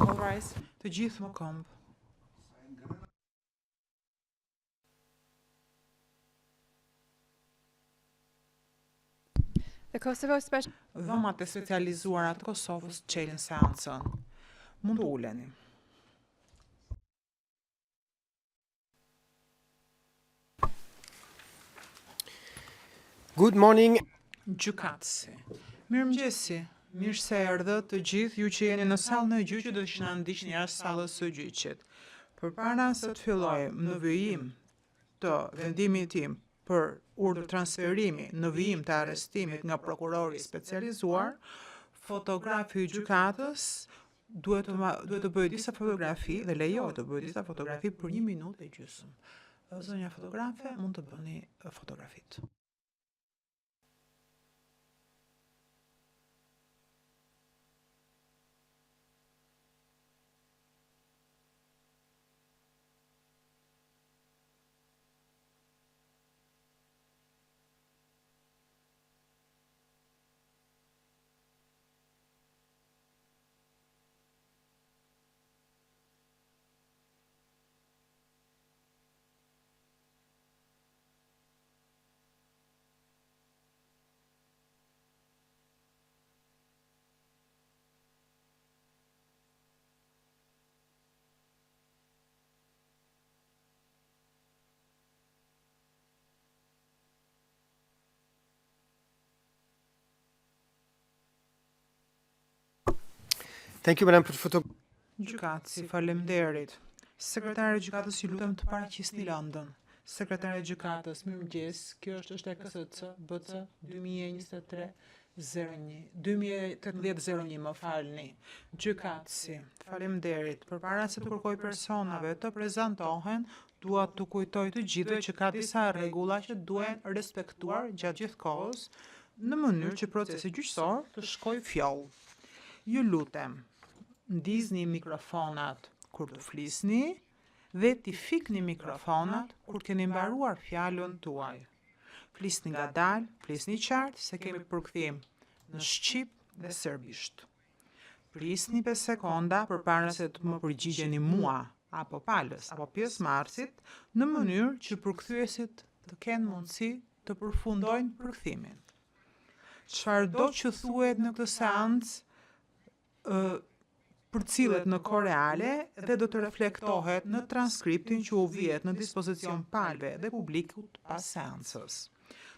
All rise. Të gjithë më këmbë. The Kosovo Special Dhomat e specializuara të Kosovës çelin seancën. Mund të uleni. Good morning. Gjykatësi. Mirëmëngjesi. Mirë se erdhët të gjithë ju që jeni në sallën e gjyqit dhe që na ndiqni jashtë sallës së gjyqit. Përpara se të fillojmë në vijim të vendimit tim për urdhër transferimi në vijim të arrestimit nga prokurori i specializuar, fotografi i gjykatës duhet të ma, duhet të bëjë disa fotografi dhe lejohet të bëjë disa fotografi për një minutë e gjysmë. Zonja fotografe, mund të bëni fotografitë. Thank you, Madam Photo. Gjykatësi, faleminderit. Sekretare e gjykatës, ju lutem të paraqisni lëndën. Sekretare e gjykatës, mirëmëngjes. Kjo është çështja KSC BC 2023 01 2018 01, më falni. Gjykatësi, faleminderit. Përpara se të kërkoj personave të prezantohen, dua t'u kujtoj të gjithëve që ka disa rregulla që duhen respektuar gjatë gjithë kohës në mënyrë që procesi gjyqësor të shkojë fjoll. Ju lutem, ndizni mikrofonat kur të flisni dhe t'i fikni mikrofonat kur keni mbaruar fjalën tuaj. Flisni ngadalë, flisni qartë se kemi përkthim në shqip dhe serbisht. Prisni 5 sekonda përpara se të më përgjigjeni mua apo palës apo pjesëmarrësit në mënyrë që përkthyesit të kenë mundësi të përfundojnë përkthimin. Çfarëdo që thuhet në këtë seancë ë përcillet në kohë reale dhe do të reflektohet në transkriptin që u vihet në dispozicion palëve dhe publikut pas seancës.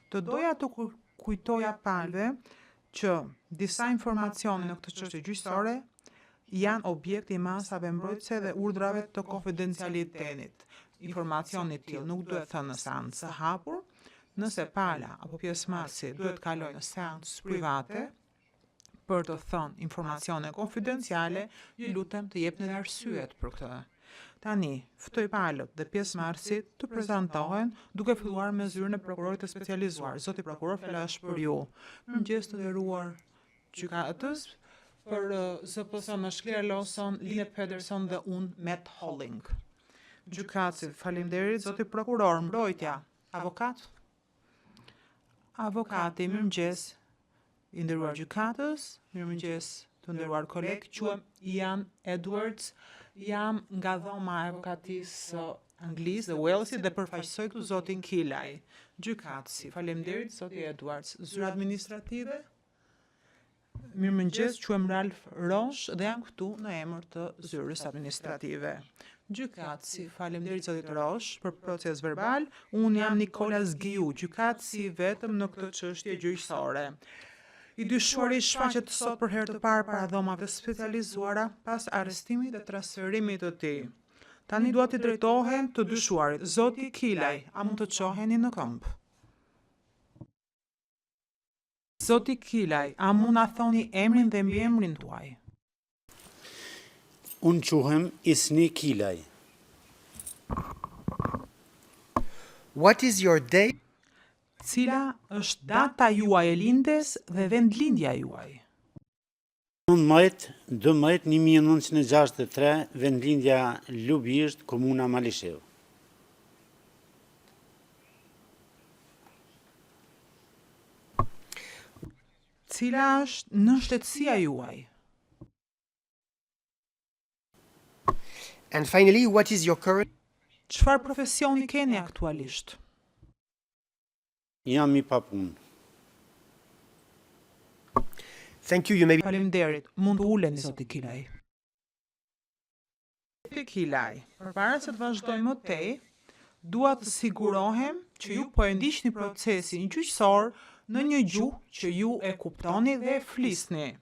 Të doja të kujtoja palëve që disa informacione në këtë çështje gjyqësore janë objekti i masave mbrojtëse dhe urdhrave të konfidencialitetit. Informacioni i tillë nuk duhet thënë në seancë të hapur, nëse pala apo pjesëmarrësi duhet të kalojë në seancë private për të thënë informacione konfidenciale, ju lutem të jepni edhe arsyet për këtë. Tani, ftoj palët dhe pjesëmarrësit të prezantohen duke filluar me zyrën e prokurorit të specializuar. Zoti prokuror, fjala është për ju. Mirëmëngjes të nderuar gjykatës, për ZPS në Claire Lawson, Line Pederson dhe unë Matt Holling. Gjykatësi, faleminderit zoti prokuror, mbrojtja, avokat. Avokati, mirëmëngjes. I nderuar gjykatës, mirëmëngjes të nderuar koleg, quhem Ian Edwards, jam nga dhoma e avokatisë së Anglisë dhe Walesit dhe përfaqësoj këtu zotin Kilaj. Gjykatësi, faleminderit zoti Edwards. Zyra administrative? Mirëmëngjes, quhem Ralph Roche dhe jam këtu në emër të zyrës administrative. Gjykatësi, faleminderit zotit Roche për proces verbal. Unë jam Nikolas Giu, gjykatësi i vetëm në këtë çështje gjyqësore. I dyshuari shfaqet sot për herë të parë para dhomave të specializuara pas arrestimit dhe transferimit të tij. Tani dua t'i drejtohem të dyshuarit. Zoti Kilaj, a mund të çoheni në këmbë? Zoti Kilaj, a mund na thoni emrin dhe mbiemrin tuaj? Unë quhem Isni Kilaj. What is your date? Cila është data juaj e lindjes dhe vendlindja juaj? 19 12 1963, vendlindja Lubisht, komuna Malishev. Cila është nënshtetësia juaj? And finally, what is your current Çfarë profesioni keni aktualisht? Jam i papunë. Thank you, you may be Faleminderit. Mund të uleni zoti Kilaj. Zoti Kilaj, përpara se të vazhdojmë më tej, dua të sigurohem që ju po e ndiqni procesin gjyqësor në një gjuhë që ju e kuptoni dhe e flisni.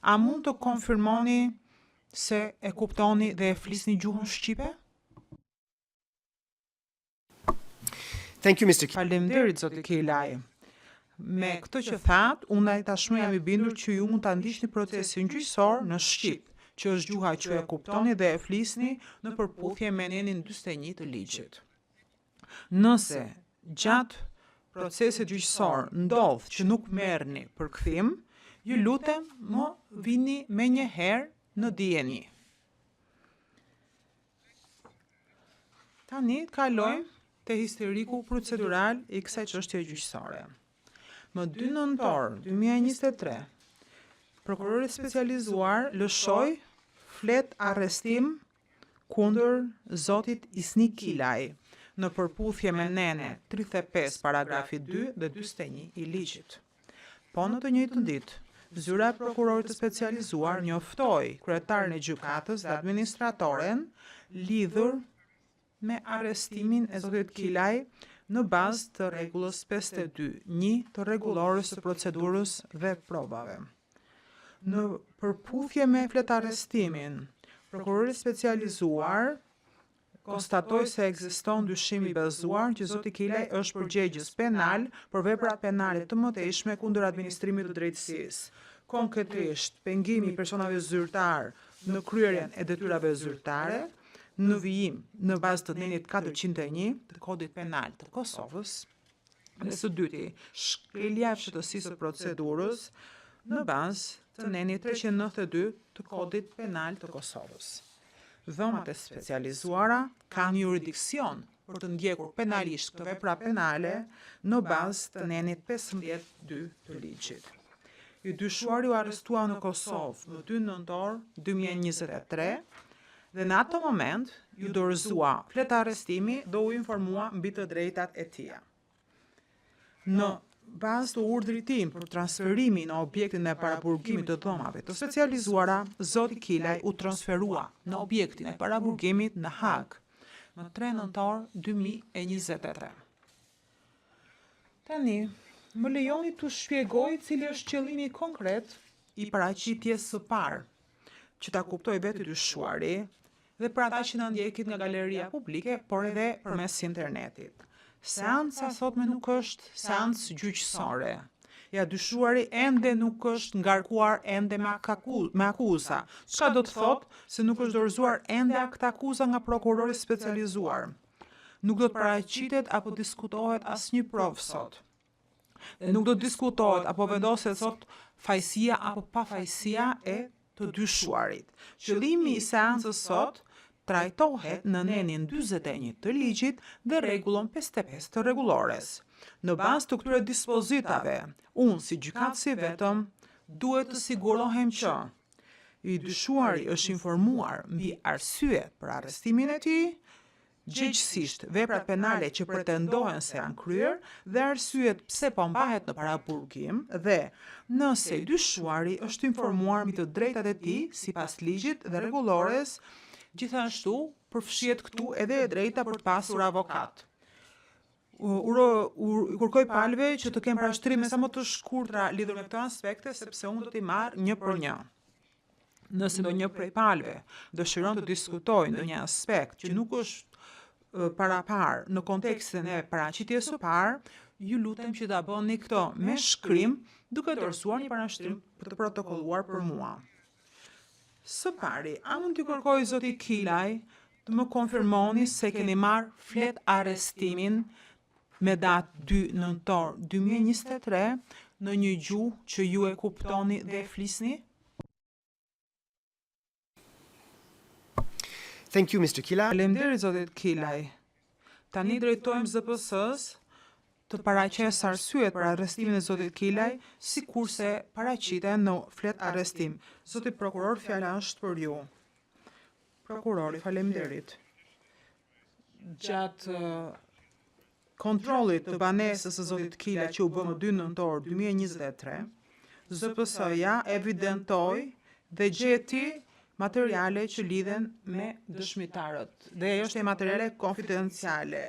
A mund të konfirmoni se e kuptoni dhe e flisni gjuhën shqipe? Thank you, Mr. Kilaj. Faleminderit zoti Kilaj. Me këtë që thatë, unë tashmë jam i bindur që ju mund ta ndiqni procesin gjyqësor në shqip, që është gjuha që e kuptoni dhe e flisni në përputhje me nenin 41 të ligjit. Nëse gjatë procesit gjyqësor ndodh që nuk merrni përkthim, ju lutem më vini me një herë në dijeni. Tani kalojmë te historiku procedural i kësaj çështje gjyqësore. Më 2 nëntor 2023, prokurori specializuar lëshoi flet arrestim kundër zotit Isni Kilaj në përputhje me nene 35 paragrafi 2 dhe 41 i ligjit. Po në të njëjtën ditë, zyra e prokurorit të specializuar njoftoi kryetarin e gjykatës dhe administratoren lidhur me arrestimin e zotit Kilaj në bazë të rregullës 52.1 të rregullores së procedurës dhe provave. Në përputhje me fletarrestimin, prokurori specializuar konstatoi se ekziston dyshim i bazuar që zoti Kilaj është përgjegjës penal për veprat penale të mëtejshme kundër administrimit të drejtësisë. Konkretisht, pengimi i personave zyrtar në kryerjen e detyrave zyrtare, në vijim në bazë të nenit 401 të Kodit Penal të Kosovës, dhe së dyti, shkelja e fshehtësisë së procedurës në bazë të nenit 392 të Kodit Penal të Kosovës. Dhomat e specializuara kanë juridiksion për të ndjekur penalisht këtë vepra penale në bazë të nenit 15.2 të ligjit. I dyshuari u arrestua në Kosovë më 2 nëntor 2023 dhe në atë moment ju dorëzua fleta arrestimi dhe u informua mbi të drejtat e tija. Në bazë të urdhrit tim për transferimin në objektin e paraburgimit të dhomave të specializuara, zoti Kilaj u transferua në objektin e paraburgimit në Hagë më 3 nëntor 2023. Tani, më lejoni t'u shpjegoj cili është qëllimi konkret i paraqitjes së parë, që ta kuptoj vetë i dyshuari dhe për ata që na ndjekin nga galeria publike, por edhe përmes internetit. Seanca sotme nuk është seancë gjyqësore. Ja dyshuari ende nuk është ngarkuar ende me, akaku, me akuza, çka do të thotë se nuk është dorëzuar ende akt akuza nga prokurori specializuar. Nuk do të paraqitet apo diskutohet asnjë provë sot. Dhe nuk do të diskutohet apo vendoset sot fajësia apo pafajësia e të dyshuarit. Qëllimi i seancës sot trajtohet në nenin 41 të ligjit dhe rregullon 55 të rregullores. Në bazë të këtyre dispozitave, unë si gjykatës i vetëm duhet të sigurohem që i dyshuari është informuar mbi arsyet për arrestimin e tij, gjegjësisht veprat penale që pretendohen se janë kryer dhe arsyet pse po mbahet në paraburgim dhe nëse i dyshuari është informuar mbi të drejtat e tij sipas ligjit dhe rregullores, gjithashtu përfshihet këtu edhe e drejta për të pasur avokat. Uro, ur, kërkoj palëve që të kenë parashtrime sa më të shkurtra lidhur me këto aspekte, sepse unë do t'i marr një për një. Nëse ndonjë prej palëve dëshiron të diskutojë ndonjë aspekt që nuk është parapar në kontekstin e paraqitjes së parë, ju lutem që ta bëni këtë me shkrim, duke dorëzuar një parashtrim për të protokolluar për mua. Së pari, a mund t'ju kërkoj zoti Kilaj të më konfirmoni se keni marrë flet arrestimin me datë 2 nëntor 2023 në një gjuhë që ju e kuptoni dhe flisni? Thank you, Mr. Kilaj. Faleminderit zotit Kilaj. Tani drejtojmë ZPS-s të paraqes arsyet për arrestimin e zotit Kilaj, sikurse paraqiten në flet arrestim. Zoti prokuror, fjala është për ju. Prokurori, faleminderit. Gjatë kontrollit të banesës së zotit Kila që u bë më 2 nëntor 2023, ZPS-ja evidentoi dhe gjeti materiale që lidhen me dëshmitarët. Dhe ajo është e materiale konfidenciale.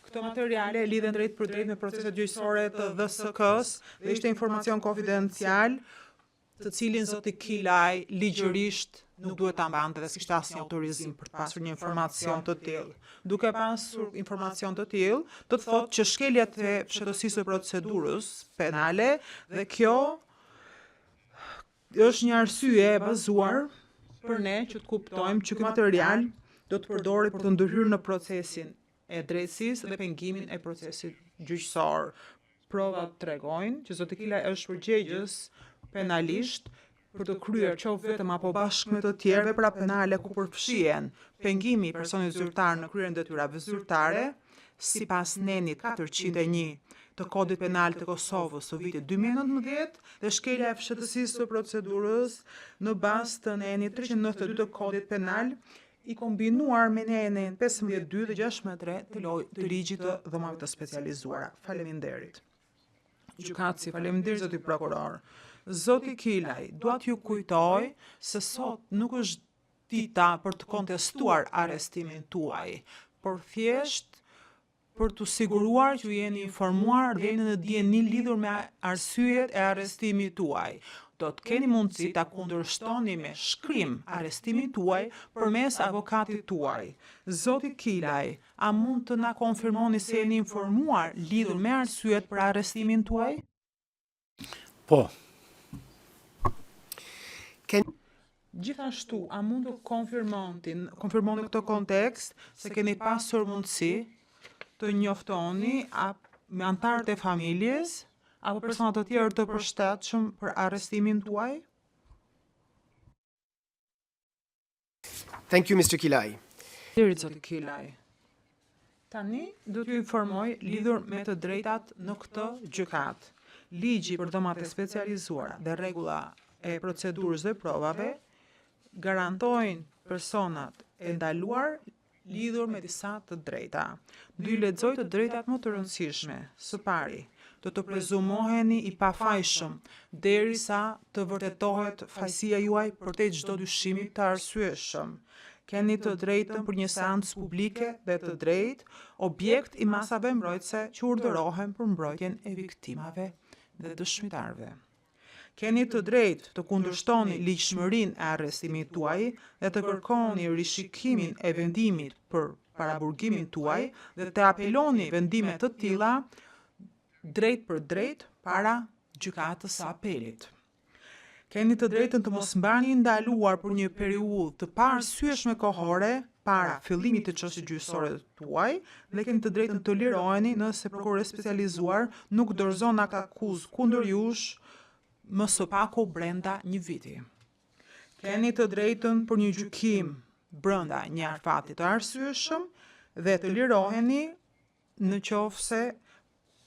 Këto materiale lidhen drejt për drejt me proceset gjyqësore të DSK-s dhe ishte informacion konfidencial të cilin zoti Kilaj ligjërisht nuk duhet ta mbante dhe s'kishte asnjë autorizim për të pasur një informacion të tillë. Duke pasur informacion të tillë, do të thotë që shkeljet e fshehtësisë së procedurës penale dhe kjo është një arsye e bazuar për ne që të kuptojmë që ky material do të përdoret për të ndërhyrë në procesin e drejtësisë dhe pengimin e procesit gjyqësor. Provat tregojnë që zoti Kilaj është përgjegjës penalisht për të kryer qoftë vetëm apo bashkë me të tjerë vepra penale ku përfshihen pengimi i personit zyrtar në kryerjen e detyrave zyrtare sipas nenit 401 të Kodit Penal të Kosovës të vitit 2019 dhe shkelja e fshehtësisë së procedurës në bazë të nenit 392 të Kodit Penal i kombinuar me nenin 15.2 dhe 16.3 të, loj, të ligjit të dhomave të specializuara. Faleminderit. Gjykatësi, faleminderit zoti prokuror. Zoti Kilaj, dua t'ju kujtoj se sot nuk është dita për të kontestuar arrestimin tuaj, por thjesht për të siguruar që ju jeni informuar dhe jeni në dijeni lidhur me arsyet e arrestimit tuaj. Do të keni mundësi ta kundërshtoni me shkrim arrestimin tuaj përmes avokatit tuaj. Zoti Kilaj, a mund të na konfirmoni se jeni informuar lidhur me arsyet për arrestimin tuaj? Po. Can Gjithashtu, a mund të konfirmoni konfirmoni këtë kontekst se keni pasur mundësi të njoftoni a, me anëtarët e familjes apo persona të tjerë të përshtatshëm për arrestimin tuaj? Thank you, Mr. Kilaj. Faleminderit zoti Kilaj. Tani do t'ju informoj lidhur me të drejtat në këtë gjykatë. Ligji për dhomat e specializuara dhe rregulla e procedurës dhe provave garantojnë personat e ndaluar lidhur me disa të drejta. Do ju lexoj të drejtat më të rëndësishme. Së pari, do të prezumoheni i pafajshëm derisa të vërtetohet fajësia juaj përtej çdo dyshimi të arsyeshëm. Keni të drejtën për një seancë publike dhe të drejtë, objekt i masave mbrojtëse që urdhërohen për mbrojtjen e viktimave dhe dëshmitarëve. Keni të drejtë të kundërshtoni ligjshmërinë e arrestimit tuaj dhe të kërkoni rishikimin e vendimit për paraburgimin tuaj dhe të apeloni vendime të tilla drejt për drejt para gjykatës së apelit. Keni të drejtën të mos mbani ndaluar për një periudhë të paarsyeshme kohore para fillimit të çështjes gjyqësore tuaj dhe keni të drejtën të liroheni nëse prokurori specializuar nuk dorëzon aktakuzë kundër jush më së paku brenda një viti. Keni të drejtën për një gjykim brenda një afati të arsyeshëm dhe të liroheni në qoftë se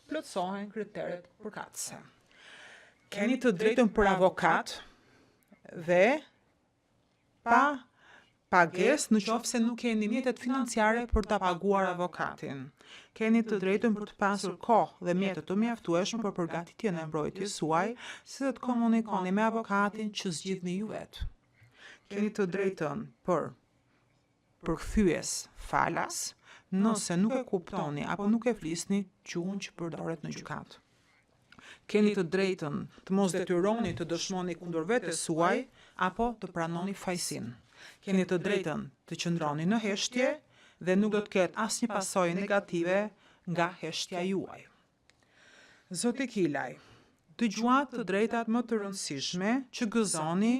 plotësohen kriteret përkatëse. Keni të drejtën për avokat dhe pa pagesë në qoftë se nuk keni mjetet financiare për ta paguar avokatin. Keni të drejtën për të pasur kohë dhe mjete të mjaftueshme për përgatitjen e mbrojtjes suaj, si dhe të komunikoni me avokatin që zgjidhni ju vetë. Keni të drejtën për përkthyes falas, nëse nuk e kuptoni apo nuk e flisni gjuhën që përdoret në gjykatë. Keni të drejtën të mos detyroni të dëshmoni kundër vetes suaj apo të pranoni fajsinë. Keni të drejtën të qëndroni në heshtje dhe nuk do të ketë asnjë pasojë negative nga heshtja juaj. Zoti Kilaj, dëgjuat të drejtat më të rëndësishme që gëzoni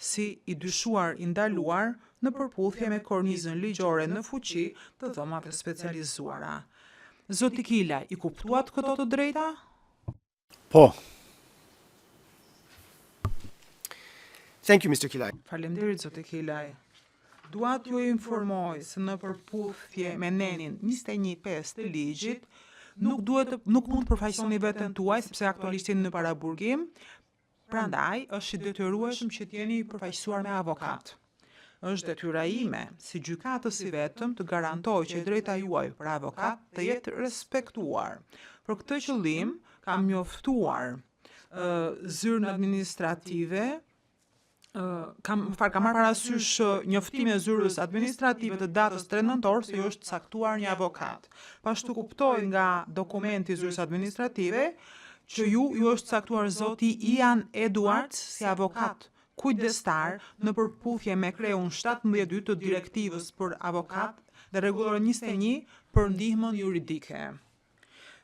si i dyshuar i ndaluar në përputhje me kornizën ligjore në fuqi të dhomave specializuara. Zoti Kilaj, i kuptuat këto të drejta? Po. Thank you, Mr. Kilaj. Faleminderit zoti Kilaj. Dua t'ju informoj se në përputhje me nenin 21.5 të ligjit, nuk duhet të, nuk mund të përfaqësoni veten tuaj sepse aktualisht jeni në paraburgim. Prandaj është i detyrueshëm që të jeni përfaqësuar me avokat. Është detyra ime, si gjykatës i vetëm, të garantoj që e drejta juaj për avokat të jetë respektuar. Për këtë qëllim, kam njoftuar uh, zyrën administrative kam fal, kam marrë parasysh njoftimin e zyrës administrative të datës 3 nëntor se ju është caktuar një avokat. Po ashtu kuptoj nga dokumenti i zyrës administrative që ju ju është caktuar zoti Ian Edwards si avokat kujdestar në përputhje me kreun 17.2 të direktivës për avokat dhe rregulloren 21 për ndihmën juridike.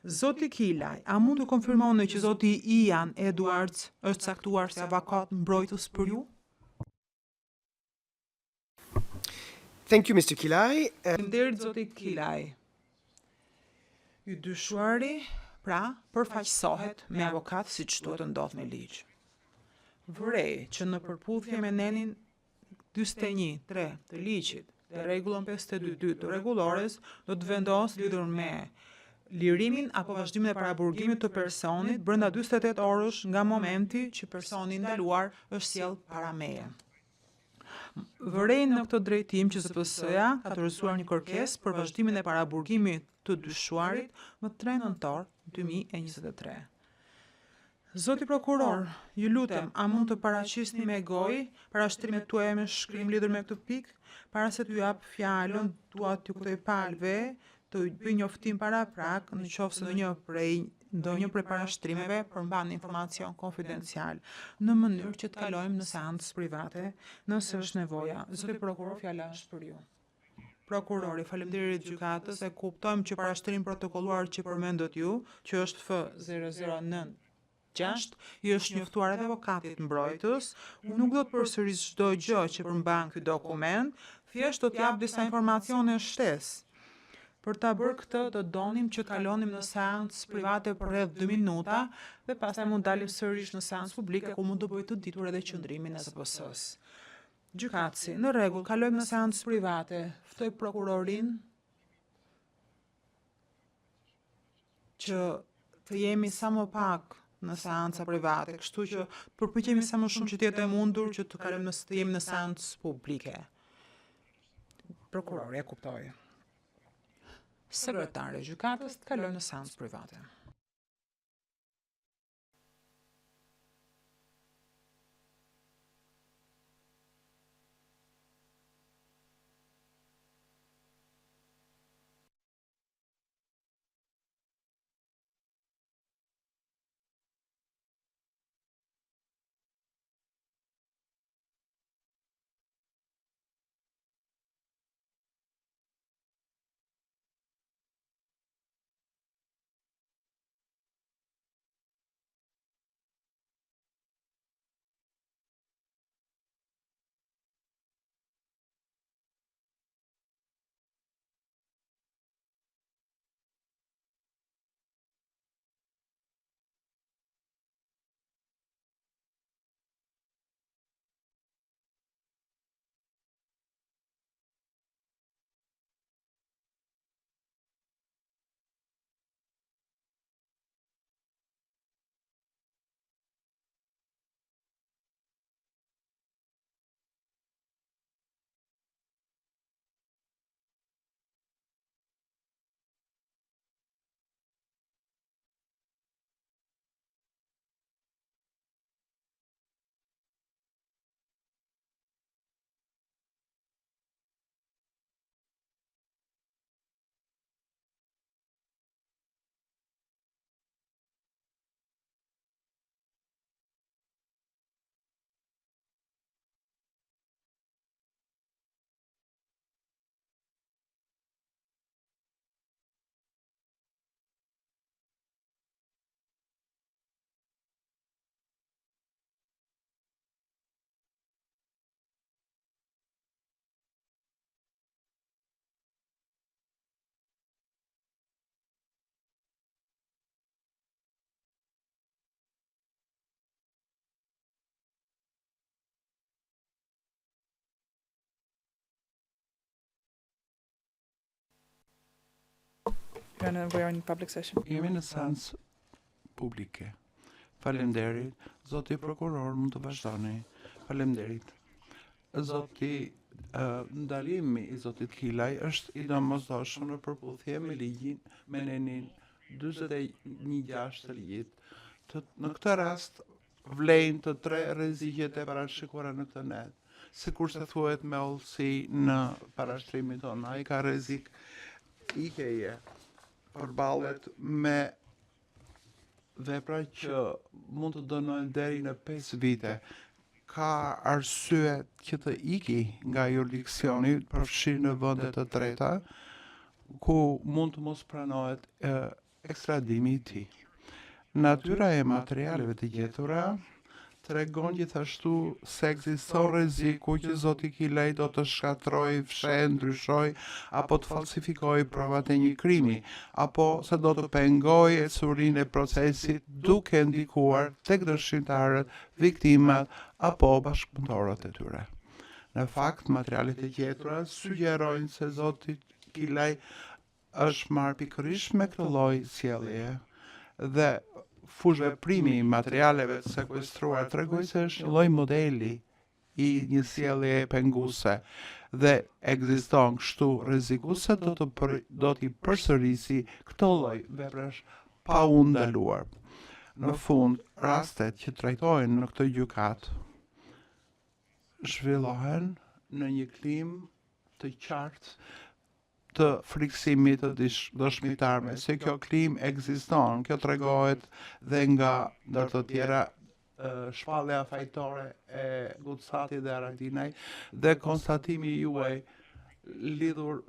Zoti Kilaj, a mund të konfirmoni që zoti Ian Edwards është caktuar si avokat mbrojtës për ju? Thank you, Mr. Kilaj. Faleminderit zoti Kilaj. I dyshuari, pra, përfaqësohet me avokat siç duhet të ndodhë me ligj. Vërej që në përputhje me nenin 41.3 të ligjit dhe rregullën 52.2 të rregullores do të vendos lidhur me lirimin apo vazhdimin e paraburgimit të personit brenda 48 orësh nga momenti që personi i ndaluar është sjell para meje. Vërej në këtë drejtim që ZPS-ja ka dorëzuar një kërkesë për vazhdimin e paraburgimit të dyshuarit më 3 nëntor 2023. Zoti prokuror, ju lutem, a mund të paraqisni me gojë parashtrimet tuaja me shkrim lidhur me këtë pikë? Para se t'ju jap fjalën, dua t'ju kujtoj palëve të bëj njoftim paraprak në qoftë se ndonjë prej ndonjë prej parashtrimeve përmban informacion konfidencial, në mënyrë që të kalojmë në seancë private, nëse është nevoja. Zoti prokuror, fjala është për ju. Prokurori, faleminderit gjykatës, e kuptojmë që parashtrim protokolluar që përmendët ju, që është F009 6, i është njoftuar edhe avokatit mbrojtës. Unë nuk do të përsëris çdo gjë që përmban ky dokument, thjesht do t'jap disa informacione shtesë. Për ta bërë këtë, do donim që kalonim në seancë private për rreth 2 minuta dhe pastaj mund dalim sërish në seancë publike ku mund të bëj të ditur edhe qëndrimin e ZPS-s. Gjykatësi, në rregull, kalojmë në seancë private. Ftoj prokurorin që të jemi sa më pak në seanca private, kështu që përpiqemi sa më shumë që të jetë e mundur që të kalojmë në të jemi në seancë publike. Prokurori e kuptoi. Sekretari i gjykatës të kalojmë në seancë private. We are, we are in public session. Jemi në seancë publike. Faleminderit. Zoti prokuror, mund të vazhdoni. Faleminderit. Zoti. Ndalimi i zotit Kilaj është i domosdoshëm në përputhje me ligjin me nenin 41.6 të ligjit. Të, në këtë rast vlejnë të tre rreziqet e parashikuara në këtë nen. Sikurse thuhet me hollësi në parashtrimin tonë, ai ka rrezik ikjeje, përballet me vepra që mund të dënohen deri në 5 vite. Ka arsye që të iki nga juridiksioni, përfshirë në vende të treta, ku mund të mos pranohet e, ekstradimi i tij. Natyra e materialeve të gjetura tregon gjithashtu se ekziston rreziku që zoti Kilaj do të shkatërrojë, fshehë, ndryshojë apo të falsifikojë provat e një krimi, apo se do të pengojë ecurinë e procesit duke ndikuar tek dëshmitarët, viktimat apo bashkëpunëtorët e tyre. Në fakt, materialet e gjetura sugjerojnë se zoti Kilaj është marrë pikërisht me këtë lloj sjelljeje dhe fushëveprimi i materialeve të sekuestruara tregoi se është një lloj modeli i një sjelljeje penguese dhe ekziston kështu rreziku se do të për, do t'i përsërisi këto lloj veprash pa u ndaluar. Në fund, rastet që trajtohen në këtë gjykatë zhvillohen në një klimë të qartë të frikësimit të dëshmitarëve, se kjo klimë ekziston, kjo tregohet dhe nga ndër të tjera shpallja fajtore e Gucatit dhe Haradinaj dhe konstatimi juaj lidhur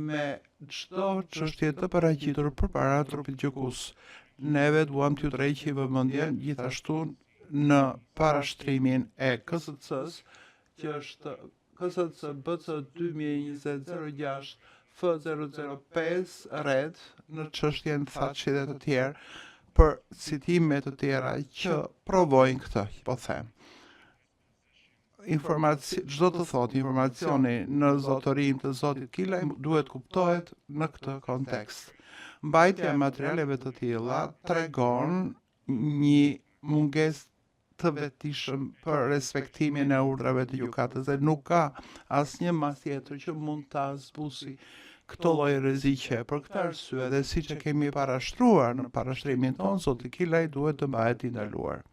me çdo çështje të paraqitur përpara trupit gjykues. Neve duam t'ju tërheqim vëmendjen gjithashtu në parashtrimin e KSC-s, që është KSC BC 2020 06 F005 red në çështjen Thaçi dhe të tjerë për citime të tjera që provojnë këtë, po them. Informaci, ç'do të thotë informacioni në zotërim të zotit Kilaj duhet kuptohet në këtë kontekst. Mbajtja e materialeve të tilla tregon një mungesë të vetëdijshëm për respektimin e urdhrave të gjykatës dhe nuk ka asnjë masë tjetër që mund ta zbusi këto lloj rreziqe. Për këtë arsye dhe siç e kemi parashtruar në parashtrimin tonë, zoti Kilaj duhet të mbahet i ndaluar.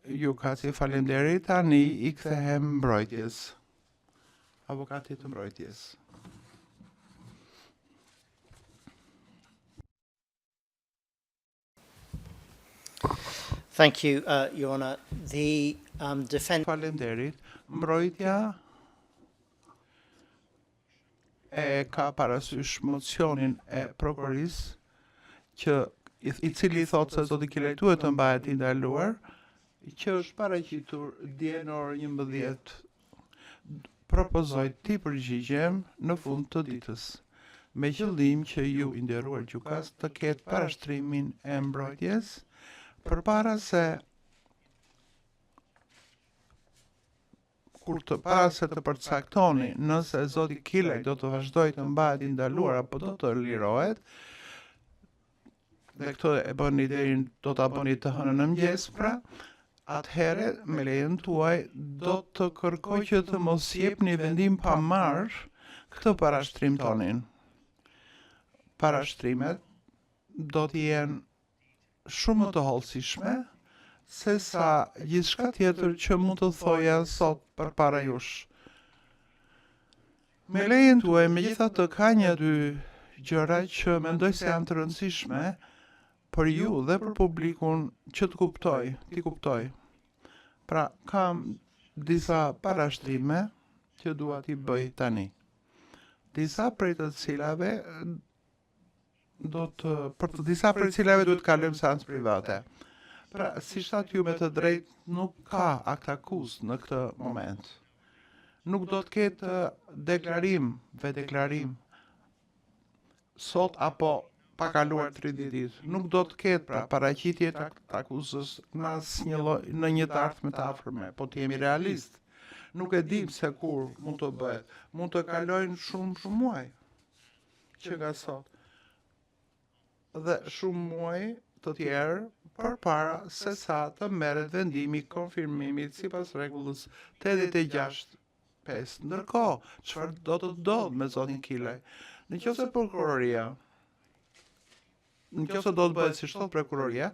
Gjykatësi faleminderit, tani i kthehem mbrojtjes. Avokatit të mbrojtjes. Thank you, uh, Your Honor. The um, defense... Faleminderit. Mbrojtja e ka parasysh mocionin e prokurorisë që i cili thotë se zoti Kilaj duhet të mbahet i ndaluar, që është paraqitur dje në orën 11 propozoj t'i përgjigjem në fund të ditës, me qëllim që ju i nderuar gjykatës të ketë parashtrimin e mbrojtjes përpara se kur të para se të përcaktoni nëse zoti Kilaj do të vazhdojë të mbahet i ndaluar apo do të lirohet, dhe këtë e bëni deri do ta bëni të hënën në mëngjes, pra, atëherë me lejen tuaj do të kërkoj që të mos jepni vendim pa marrë këtë parashtrim tonin. Parashtrimet do të jenë shumë më të hollësishme se sa gjithçka tjetër që mund të thoja sot përpara jush. Me lejen tuaj, megjithatë ka një dy gjëra që mendoj se janë të rëndësishme për ju dhe për publikun që të kuptoj, t'i kuptoj. Pra, kam disa parashtrime që dua t'i bëj tani. Disa prej të cilave do të për të disa prej cilave duhet të kalojmë seancë private. Pra, siç thatë ju me të drejtë, nuk ka aktakuzë në këtë moment. Nuk do të ketë deklarim, vetëdeklarim sot apo pa kaluar 30 ditë. Nuk do të ketë pra paraqitje të aktakuzës në asnjë lloj në një të ardhme të afërme, po të jemi realist. Nuk e dim se kur mund të bëhet. Mund të kalojnë shumë shumë muaj që nga sot dhe shumë muaj të tjerë përpara se sa të merret vendimi i konfirmimit sipas rregullës 86. 5. Ndërkohë, çfarë do të ndodhë me zotin Kilaj? Në qoftë se prokuroria në qoftë se do të bëhet siç thotë prokuroria,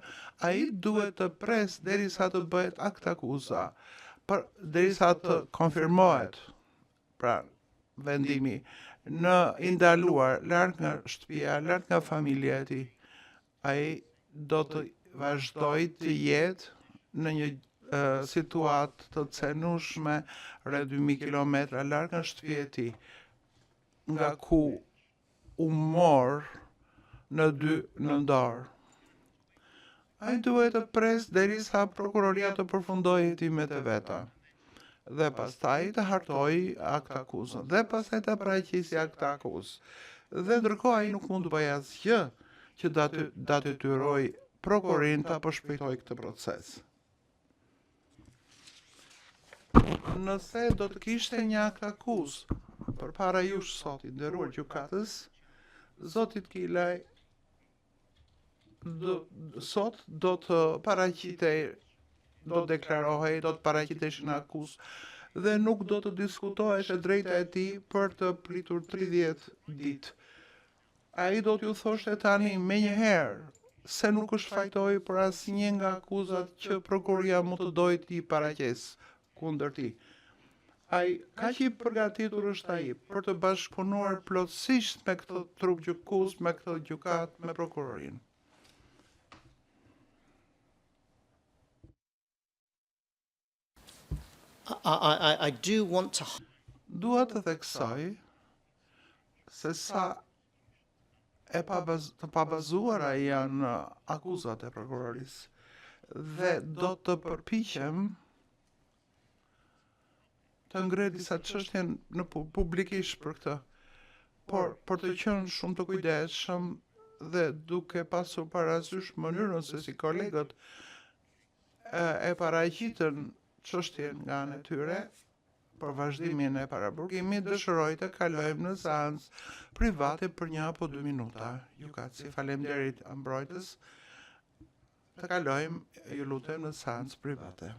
ai duhet të presë derisa të bëhet aktakuza, për derisa të konfirmohet pra vendimi në i ndaluar larg nga shtëpia, larg nga familja e tij. Ai do të vazhdojë të jetë në një situatë të cenueshme rreth 2000 kilometra larg nga shtëpia e tij, nga ku u mor në 2 nëntor. Ai duhet të presë derisa prokuroria të përfundojë hetimet e veta dhe pastaj të hartojë aktakuzën dhe pastaj ta paraqesë aktakuzë. Dhe ndërkohë ai nuk mund të bëjë asgjë që ta detyrojë prokurorin ta përshpejtojë këtë proces. Nëse do të kishte një aktakuzë përpara jush sot i nderuar gjykatës, zotit Kilaj do, sot do të paraqitej, do të deklarohej, do të paraqitej në akuzë dhe nuk do të diskutohesh e drejta e tij për të pritur 30 ditë. Ai do t'ju thoshte tani menjëherë se nuk është fajtor për asnjë nga akuzat që prokuroria mund të dojë t'i paraqesë kundër tij. Ai kaq i përgatitur është ai për të bashkëpunuar plotësisht me këtë trup gjykues, me këtë gjykatë, me prokurorinë. I, I, I do want to Dua të theksoj se sa e pabaz, të pabazuara janë akuzat e prokurorisë dhe do të përpiqem të ngre disa çështje në publikisht për këtë. Por për të qenë shumë të kujdesshëm dhe duke pasur parasysh mënyrën se si kolegët e paraqitën çështjen nga ana e tyre për vazhdimin e paraburgimit, dëshiroj të kalojmë në seancë private për një apo dy minuta. Gjykatësi, faleminderit mbrojtës. Të kalojmë, ju lutem, në seancë private.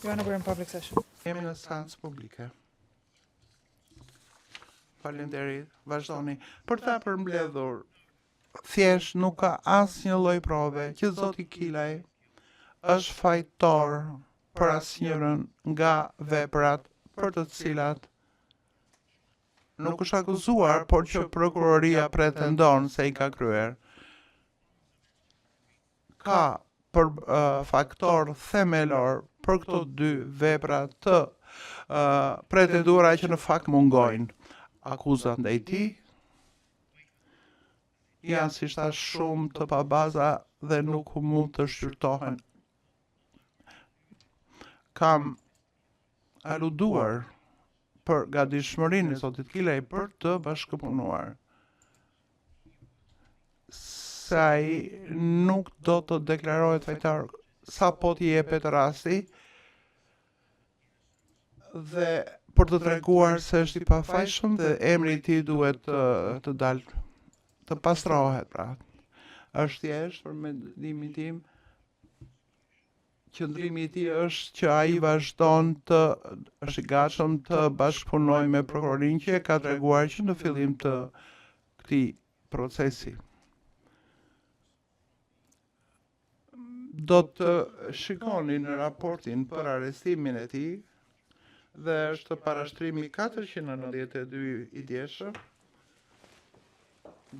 Your Honor, we're in public session. Jemi në seancë publike. Faleminderit. Vazhdoni. Për ta përmbledhur, thjesht nuk ka asnjë lloj prove që zoti Kilaj është fajtor për asnjërën nga veprat për të cilat nuk është akuzuar, por që prokuroria pretendon se i ka kryer. Ka për uh, faktor themelor për këto dy vepra të uh, pretenduara që në fakt mungojnë. Akuzat ndaj tij janë siç thashë shumë të pabaza dhe nuk mund të shqyrtohen. Kam aluduar për gatishmërinë e zotit Kilaj për të bashkëpunuar. Se ai nuk do të deklarohet fajtor sapo t'i jepet rasti dhe për të treguar se është i pafajshëm dhe emri i tij duhet të, të dalë të pastrohet pra. Është thjesht për mendimin tim qëndrimi i tij është që ai vazhdon të është i gatshëm të bashkëpunojë me prokurorinë që e ka treguar që në fillim të këtij procesi. Do të shikoni në raportin për arrestimin e tij dhe është parashtrimi 492 i djeshëm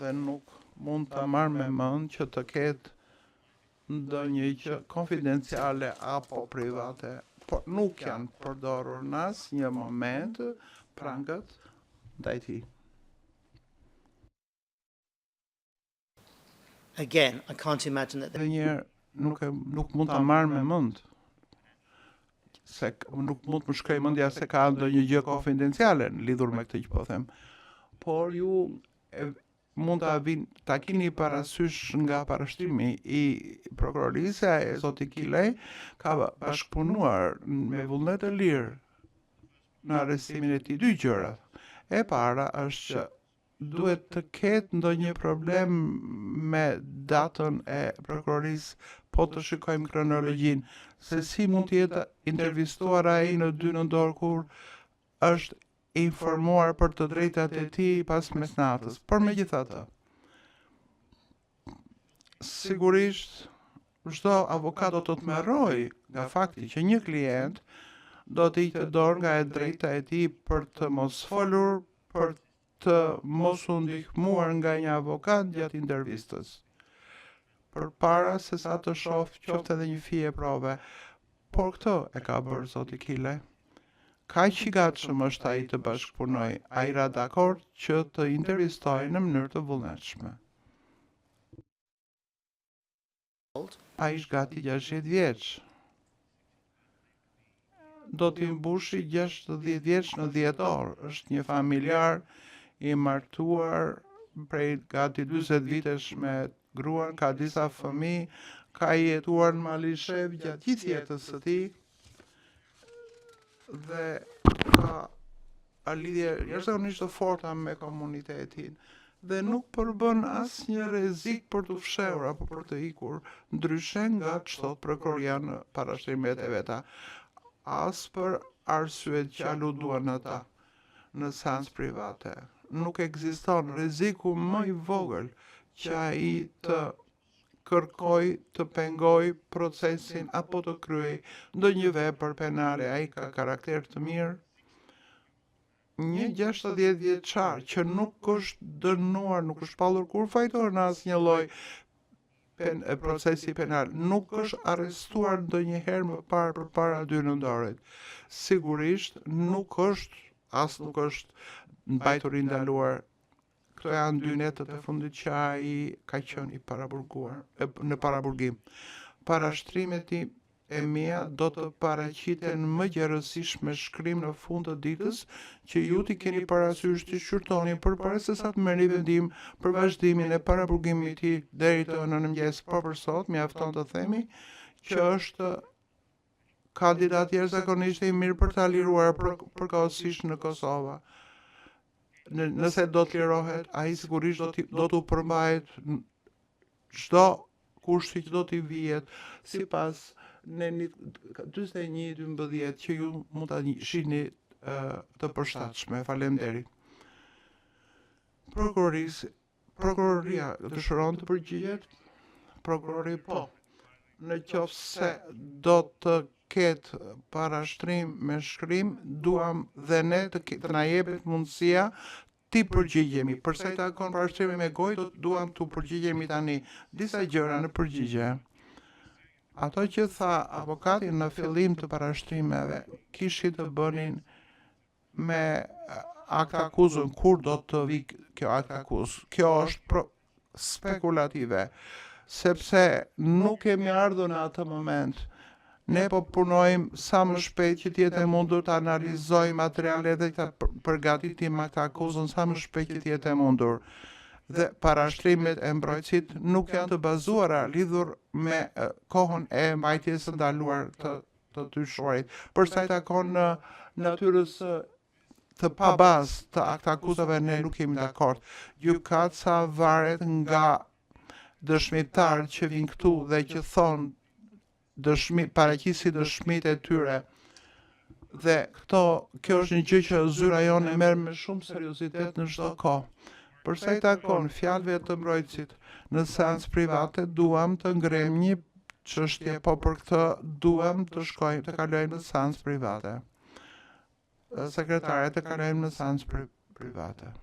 dhe nuk mund ta marr me mend që të ketë ndonjë gjë konfidenciale apo private, por nuk janë përdorur në asnjë moment prangat ndaj tij. Again, I can't imagine that Edhe një herë nuk e nuk mund ta marr me mend se nuk mund të më shkojë mendja se ka ndonjë gjë konfidenciale në lidhur me këtë që po them. Por ju e, mund ta vin ta kini parasysh nga parashtrimi i prokurorisë se zoti Kilaj ka bashkëpunuar me vullnet të lirë në arrestimin e tij dy gjëra. E para është që duhet të ketë ndonjë problem me datën e prokurorisë, po të shikojmë kronologjinë, se si mund të jetë intervistuar ai në 2 nëntor kur është informuar për të drejtat e tij pas mesnatës. Por megjithatë, sigurisht çdo avokat do të tmerrohej nga fakti që një klient do të hiqte dorë nga e drejta e tij për të mos folur, për të mos u ndihmuar nga një avokat gjatë intervistës. Përpara se sa të shohë qoftë edhe një fije prove, por këtë e ka bërë zoti Kilaj. Kaq i gatshëm është ai të bashkëpunojë, ai ra dakord që të intervistohej në mënyrë të vullnetshme. Ai është gati 60 vjeç. Do t'i mbushi 60 vjeç në dhjetor. Është një familjar i martuar prej gati 40 vitesh me gruan, ka disa fëmijë, ka jetuar në Malishevë gjatë gjithë jetës së tij dhe ka lidhje jashtëzakonisht të forta me komunitetin dhe nuk përbën asnjë rrezik për t'u fshehur apo për të ikur, ndryshe nga ç'thotë prokuroria në parashtrimet e veta, as për arsyet që aluduan ata në seancë private. Nuk ekziston rreziku më i vogël që ai të kërkojë të pengojë procesin apo të kryejë ndonjë vepër penale. Ai ka karakter të mirë. Një 60 vjeçar që nuk është dënuar, nuk është shpallur kurrë fajtor në asnjë lloj pen, procesi penal, nuk është arrestuar ndonjëherë më parë përpara 2 nëntorit. Sigurisht nuk është as nuk është mbajtur i ndaluar Këto janë dy netët e fundit që ai ka qenë i paraburguar, në paraburgim. Parashtrimet e mia do të paraqiten më gjerësisht me shkrim në fund të ditës, që ju t'i keni parasysh t'i shqyrtoni përpara se sa të merrni vendim për vazhdimin e paraburgimit të tij deri të hënën në mëngjes, por për sot mjafton të themi që është kandidat jashtëzakonisht i mirë për ta liruar për, përkohësisht në Kosovë. Në, nëse do të lirohet, ai sigurisht do të do t'u përmbahet çdo kushti që do t'i vihet sipas nenit 41.12 që ju mund ta shihni të përshtatshme. Faleminderit. Prokurorisë, prokuroria dëshiron të përgjigjet? Prokurori po. Në qoftë se do të ketë parashtrim me shkrim, duam dhe ne të, të na jepet mundësia t'i përgjigjemi. Për sa i takon parashtrimit me gojë, do të duam t'u përgjigjemi tani disa gjëra në përgjigje. Ato që tha avokati në fillim të parashtrimeve kishin të bënin me aktakuzën kur do të vi kjo aktakuzë. Kjo është pro spekulative, sepse nuk kemi ardhur në atë moment. Ne po punojmë sa më shpejt që të jetë e mundur të analizojmë materialet dhe të përgatitim aktakuzën sa më shpejt që të jetë e mundur. Dhe parashtrimet e mbrojtësit nuk janë të bazuara lidhur me kohën e mbajtjes së ndaluar të të dyshuarit. Për sa i takon natyrës të pabazë të aktakuzave ne nuk jemi dakord. Gjykatësa varet nga dëshmitarët që vinë këtu dhe që thonë dëshmi, paraqisi dëshmitë e tyre. Dhe këto, kjo është një gjë që zyra jonë e merr me shumë seriozitet në çdo kohë. Për sa i takon fjalëve të mbrojtësit, në seancë private duam të ngrejmë një çështje, po për këtë duam të shkojmë të kalojmë në seancë private. Sekretare të kalojmë në seancë pri private.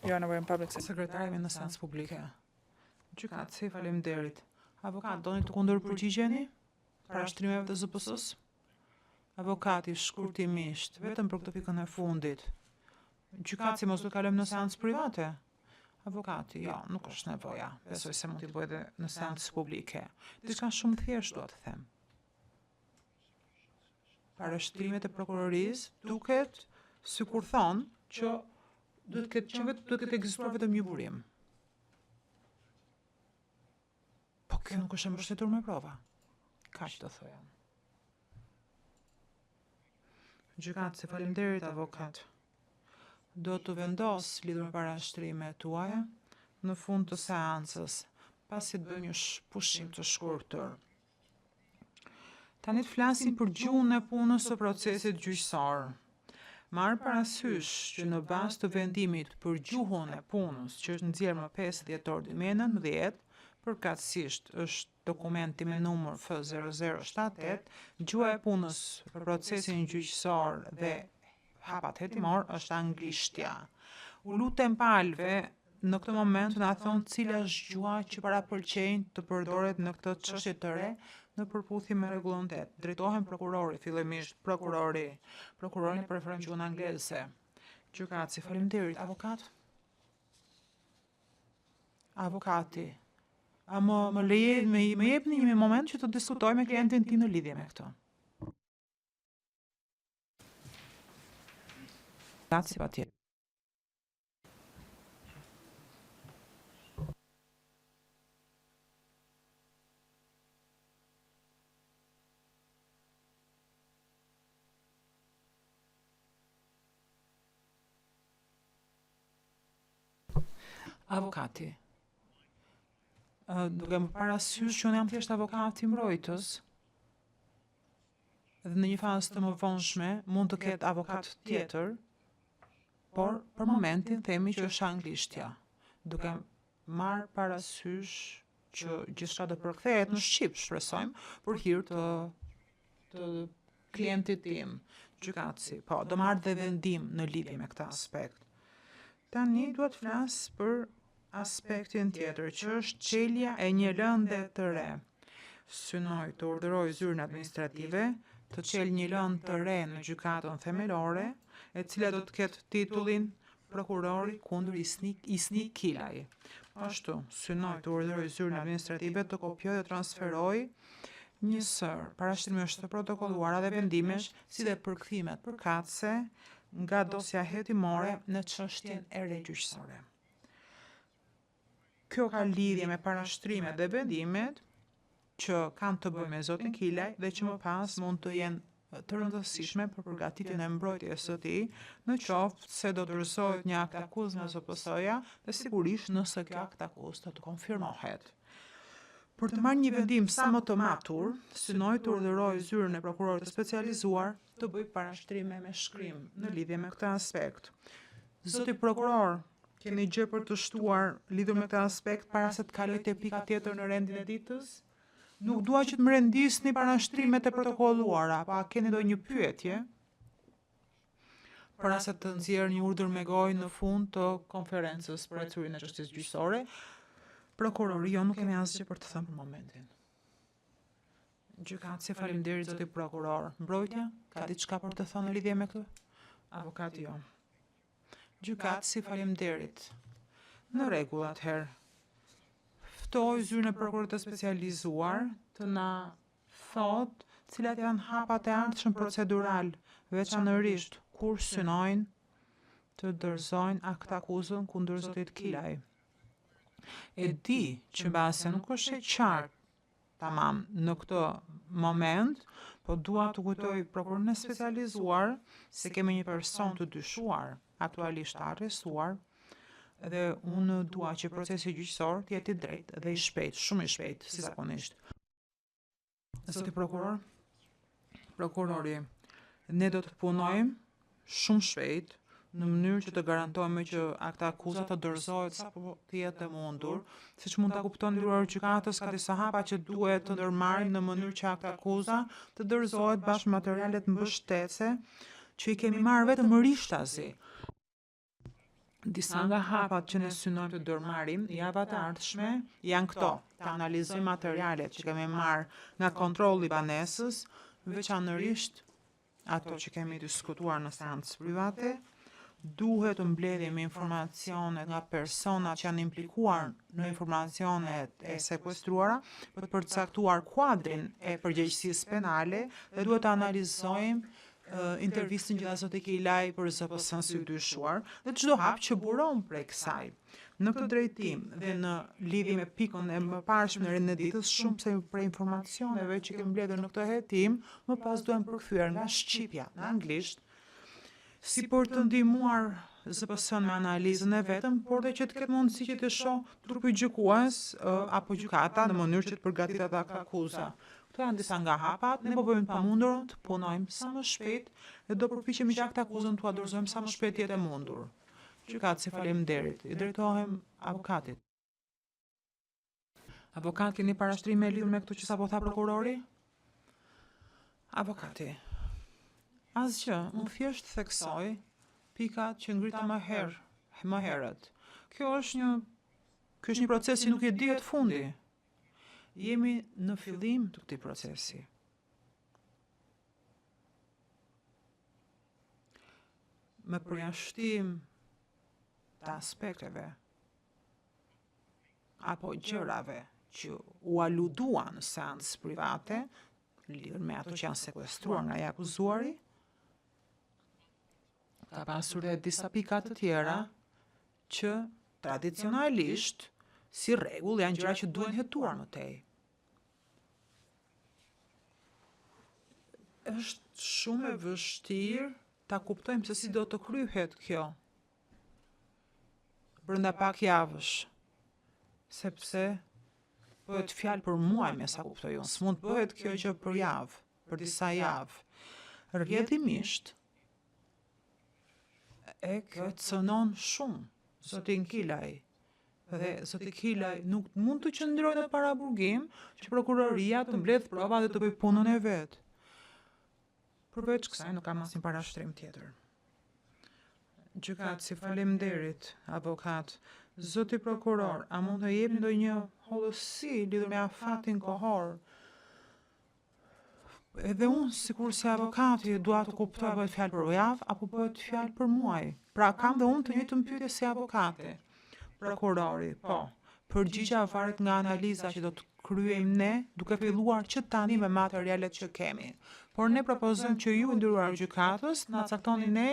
Your Honor, we're in public session. Sekretari jemi në seancë publike. Gjykatësi, faleminderit. Avokat, doni të kundërpërgjigjeni parashtrimeve të ZPS-s? Avokati shkurtimisht, vetëm për këtë pikën e fundit. Gjykatësi, mos do të kalojmë në seancë private? Avokati, jo, nuk është nevoja. Besoj se mund t'i bëj edhe në seancë publike. Diçka shumë thjesht dua të them. Parashtrimet e prokurorisë duket sikur thonë që duhet të ketë qenë vetëm duhet të ketë ekzistuar vetëm një burim. Po kjo nuk është e mbështetur me prova. Kaq do thoja. Gjykatësi, faleminderit avokat. Do të vendos lidhur me parashtrimet tuaja në fund të seancës, pasi të bëjmë një pushim të shkurtër. Tani të flasim për gjuhën e punës së procesit gjyqësor. Marrë parasysh që në bazë të vendimit për gjuhën e punës që është nxjerrë më 5 dhjetor 2019, përkatësisht është dokumenti me numër F0078, gjuha e punës për procesin gjyqësor dhe hapat hetimor është anglishtja. U lutem palëve në këtë moment të na thonë cila është gjuha që parapëlqejnë të përdoret në këtë çështje të re në përputhje me rregullën 8. Drejtohem prokurori, fillimisht prokurori. Prokurorin e preferojmë gjuhën angleze. Gjykatësi, faleminderit. Avokat? Avokati. A më më leje më, më jepni një moment që të diskutoj me klientin tim në lidhje me këtë. Gjykatësi patjetër. Avokati. Duke më parasysh që unë jam thjesht avokati mbrojtës, dhe në një fazë të mëvonshme mund të ketë avokat tjetër, por për momentin themi që është anglishtja, duke marrë parasysh që gjithçka do përkthehet në shqip, shpresojmë, për hir të të klientit tim, gjykatësi. Po, do marrë dhe vendim në lidhje me këtë aspekt. Tani dua të flas për aspektin tjetër, që është çelja e një lënde të re. Synoj të urdhëroj zyrën administrative të çelë një lëndë të re në gjykatën themelore, e cila do të ketë titullin Prokurori kundër Isni, Isni Kilaj. Po ashtu, synoj të urdhëroj zyrën administrative të kopjojë dhe transferojë një sërë parashtrimesh të protokolluara dhe vendimesh, si dhe përkthimet përkatëse nga dosja hetimore në çështjen e re gjyqësore. Kjo ka lidhje me parashtrimet dhe vendimet që kanë të bëjnë me zotin Kilaj dhe që më pas mund të jenë të rëndësishme për përgatitjen e mbrojtjes së tij, në qoftë se do dorëzohet një akt akuzë nga ZPS-ja dhe sigurisht nëse kjo akt akuzë do të konfirmohet. Për të marrë një vendim sa më të matur, synoj të urdhëroj zyrën e prokurorit të specializuar të bëjë parashtrime me shkrim në lidhje me këtë aspekt. Zoti prokuror, keni gjë për të shtuar lidhur me këtë aspekt para se të kaloj te pika tjetër në rendin e ditës? Nuk dua që të më rendisni parashtrimet e protokolluara, po a keni ndonjë pyetje? Para se të nxjerr një urdhër me gojë në fund të konferencës për ecurinë e çështjes gjyqësore, prokurori, jo, nuk kemi asgjë për të thënë për momentin. Gjykatësi, faleminderit zoti prokuror. Mbrojtja, ka diçka për të thënë në lidhje me këtë? Avokati jo. Gjykatësi, faleminderit. Në rregull atëherë. Ftoj zyrën e prokurorit të specializuar të na thotë cilat janë hapat e ardhshëm procedural, veçanërisht kur synojnë të dorëzojnë aktakuzën kundër zotit Kilaj. E di që mbase nuk është e qartë tamam në këtë moment, po dua të kujtoj prokurorin e specializuar se kemi një person të dyshuar, aktualisht të arrestuar, dhe unë dua që procesi gjyqësor të jetë i drejtë dhe i shpejtë, shumë i shpejtë, si zakonisht. Zoti prokuror, prokurori, ne do të punojmë shumë shpejt në mënyrë që të garantojmë që aktakuza të dorëzohet sapo të jetë e mundur. Siç mund ta kuptoni nderuar gjykatës, ka disa hapa që duhet të ndërmarrim në mënyrë që aktakuza të dorëzohet bashkë me materialet mbështetëse që i kemi marrë vetëm rishtazi. Disa nga hapat që ne synojmë të ndërmarrim në javët e ardhshme janë këto: të analizojmë materialet që kemi marrë nga kontrolli i banesës, veçanërisht ato që kemi diskutuar në seancë private, duhet të mbledhim informacionet nga personat që janë implikuar në informacionet e sekuestruara për të përcaktuar kuadrin e përgjegjësisë penale dhe duhet të analizojmë intervistën që dha zoti Kilaj për ZPS-n si i dyshuar dhe çdo hap që buron prej kësaj. Në këtë drejtim dhe në lidhje me pikën e mëparshme në rendin e ditës, shumë prej informacioneve që kemi mbledhur në këtë hetim, më pas duhen përkthyer nga shqipja në anglisht, si për të ndihmuar ZPS-n me analizën e vetëm, por dhe që të ketë mundësi që të shohë trupi gjykues apo gjykata në mënyrë që të përgatitet aktakuza. Këto janë disa nga hapat, ne po bëjmë të pamundurën të punojmë sa më shpejt dhe do përpiqemi që aktakuzën t'ua dorëzojmë sa më shpejt të jetë e mundur. Gjykatësi, faleminderit. I drejtohem avokatit. Avokat, keni parashtrime lidhur me këto që sapo tha prokurori? Avokati. Asgjë, unë thjesht theksoj pikat që ngrita më herë, më herët. Kjo është një ky është një proces që nuk i dihet fundi. Jemi në fillim të këtij procesi. Me përjashtim të aspekteve apo gjërave që u aluduan në seancë private, lidhur me ato që janë sekuestruar nga i akuzuari, ka pasur dhe disa pika të tjera që tradicionalisht si rregull janë gjëra që duhen hetuar më tej. Është shumë e vështirë ta kuptojmë se si do të kryhet kjo brenda pak javësh, sepse bëhet fjalë për muaj me sa kuptoj unë, s'mund të bëhet kjo gjë për javë, për disa javë. Rrjedhimisht, e kjo cënon shumë zotin Kilaj. Dhe zoti Kilaj nuk mund të qëndrojë në paraburgim që prokuroria të mbledh prova dhe të bëjë punën e vet. Përveç kësaj nuk kam asnjë parashtrim tjetër. Gjykatësi, faleminderit, avokat. Zoti prokuror, a mund të jepni ndonjë hollësi lidhur me afatin kohor? Edhe unë, sikurse avokati, dua të kuptoj a bëhet fjalë për javë apo bëhet fjalë për muaj. Pra kam dhe unë të njëjtën pyetje si avokati. Prokurori, po. Përgjigja varet nga analiza që do të kryejmë ne, duke filluar që tani me materialet që kemi. Por ne propozojmë që ju, i nderuar gjykatës, na caktoni ne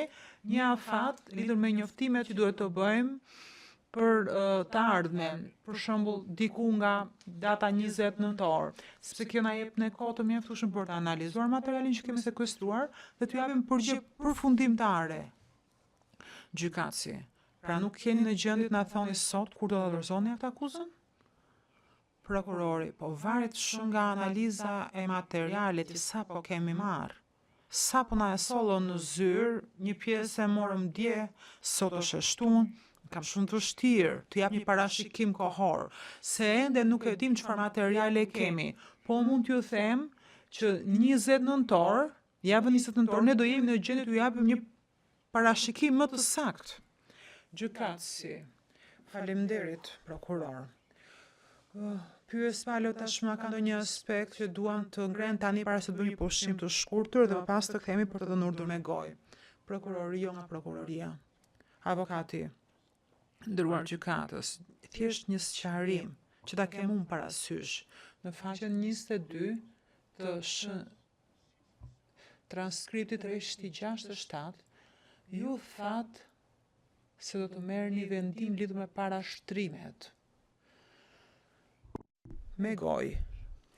një afat lidhur me njoftimet që duhet të bëjmë për të ardhmen, për shembull diku nga data 20 nëntor, sepse kjo na jep ne kohë të mjaftueshme për të analizuar materialin që kemi sekuestruar dhe t'ju japim përgjigje përfundimtare. Gjykatësi, pra nuk jeni në gjendje të na thoni sot kur do ta dorëzoni aktakuzën? Prokurori, po varet shumë nga analiza e materialit që sapo kemi marrë. Sapo na e sollën në zyrë, një pjesë e morëm dje, sot është e shtunë, kam shumë të vështirë të jap një parashikim kohor, se ende nuk e dim çfarë materiale kemi, po mund t'ju them që 20 nëntor, javën 20 nëntor, ne do jemi në gjendje t'ju japim një parashikim më të saktë. Gjykatësi, faleminderit, prokuror. Pyes palët tashmë a ka ndonjë aspekt që duan të ngrenë tani para se të bëjmë një pushim të shkurtër dhe më pas të kthehemi për të dhënë urdhër me gojë. Prokurori jo nga prokuroria. Avokati, nderuar gjykatës, thjesht një sqarim që ta kem unë parasysh. Në faqen 22 të sh transkriptit rreshti 67, ju thatë se do të merrni vendim lidhur me parashtrimet. Me gojë.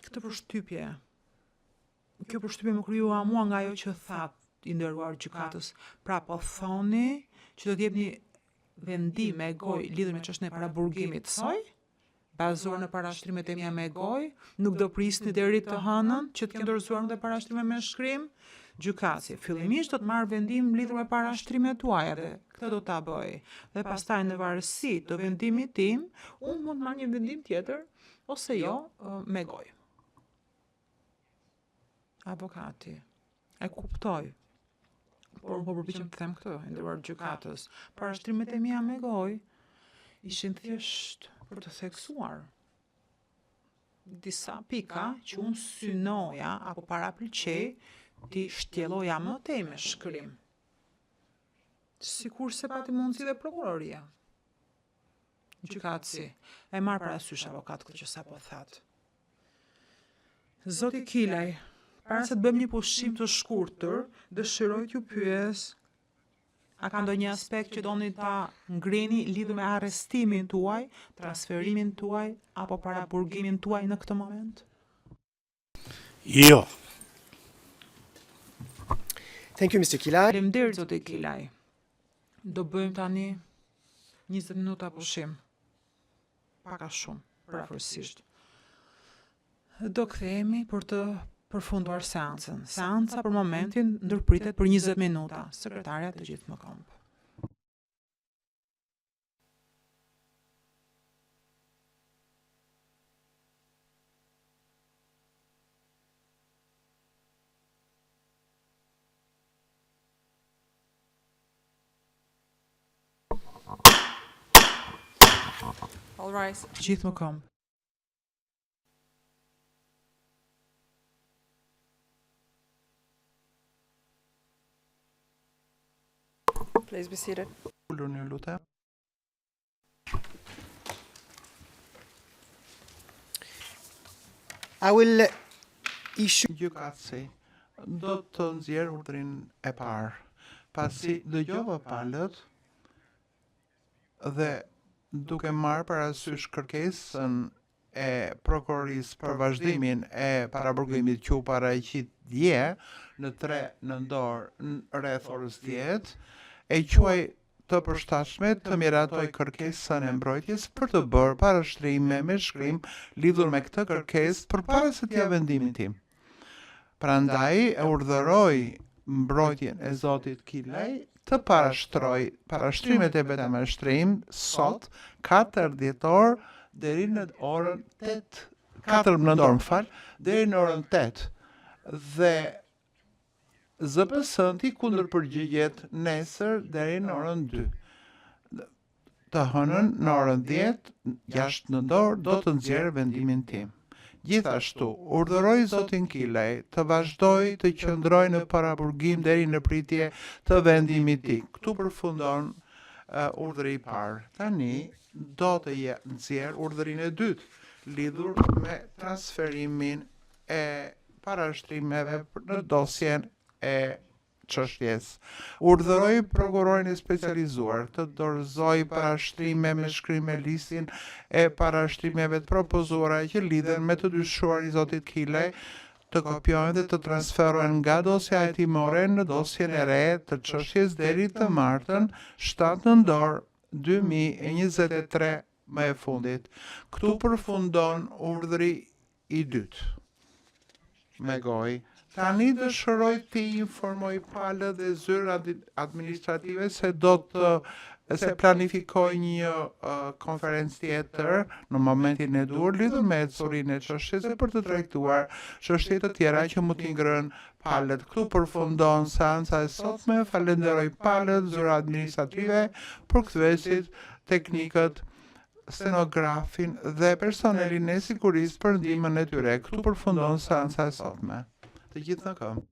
Këtë përshtypje, kjo përshtypje më krijua mua nga ajo që thatë, i nderuar gjykatës. Pra po thoni që do të jepni vendim me gojë lidhur me çështjen e paraburgimit soj? Bazuar në parashtrimet e mia me gojë, nuk do prisni deri të hënën që të kem dorëzuar unë dhe parashtrime me shkrim? Gjykatësi, fillimisht do të marr vendim lidhur me parashtrimet tuaja dhe këtë do ta bëj. Dhe pastaj në varësi të vendimit tim, unë mund të marr një vendim tjetër ose jo me gojë. Avokati, e kuptoj. Por unë po përpiqem të them këtë, i nderuar gjykatës. Parashtrimet e mia me gojë ishin thjesht për të theksuar disa pika që unë synoja apo parapëlqej t'i shtjelloja më tej me shkrim. Sikurse pati mundësi dhe prokuroria. Gjykatësi, e marr parasysh avokat këtë që sapo thatë. Zoti Kilaj, para se të bëjmë një pushim të shkurtër, dëshiroj t'ju pyes a ka ndonjë aspekt që doni ta ngrini lidhur me arrestimin tuaj, transferimin tuaj apo paraburgimin tuaj në këtë moment? Jo. Thank you, Mr. Kilaj. Faleminderit zoti Kilaj. Do bëjmë tani 20 minuta pushim. Pak a shumë, përafërsisht. Do kthehemi për të përfunduar seancën. Seanca për momentin ndërpritet për 20 minuta. Sekretarja të gjithë në këmbë. All rise. Të gjithë në këmbë. Please be seated. Uluni, ju lutem. I will issue Gjykatësi do të nxjerr urdhrin e parë. Pasi dëgjova palët dhe duke marrë parasysh kërkesën e prokurorisë për vazhdimin e paraburgimit që u paraqit dje në 3 nëntor rreth orës 10, e quaj të përshtatshme të miratoj kërkesën e mbrojtjes për të bërë parashtrime me shkrim lidhur me këtë kërkesë përpara se t'ja vendimin tim. Prandaj e urdhëroj mbrojtjen e zotit Kilaj të parashtroj parashtrimet e veta me shkrim sot 4 dhjetor deri në orën 8 4 nëntor, më fal, deri në orën 8 dhe ZPS t'i kundërpërgjigjet nesër deri në orën 2. Të hënën në orën 10, 6 nëntor do të nxjerr vendimin tim. Gjithashtu, urdhëroj zotin Kilaj të vazhdoj të qëndroj në paraburgim deri në pritje të vendimit tij. Këtu përfundon uh, urdhri i parë. Tani do të nxjerr urdhrin e dytë lidhur me transferimin e parashtrimeve në dosjen e çështjes. Urdhëroj prokurorin e specializuar të dorëzoj parashtrime me shkrim me listin e parashtrimeve të propozuara që lidhen me të dyshuarin zotit Kilaj, të kopjohen dhe të transferohen nga dosja hetimore në dosjen e re të çështjes deri të martën 7 nëntor 2023 më e fundit. Këtu përfundon urdhri i dytë. Me gojë. Tani dëshiroj të informoj palët dhe zyrën administrative se do të se planifikoj një uh, konferencë tjetër në momentin e duhur lidhur me ecurinë e çështjes dhe për të trajtuar çështje të tjera që mund t'i ngrën palët. Këtu përfundon seanca e sotme. Falenderoj palët, zyra administrative, përkthyesit, teknikët, stenografin dhe personelin e sigurisë për ndihmën e tyre. Këtu përfundon seanca e sotme. Të gjithë në këmbë.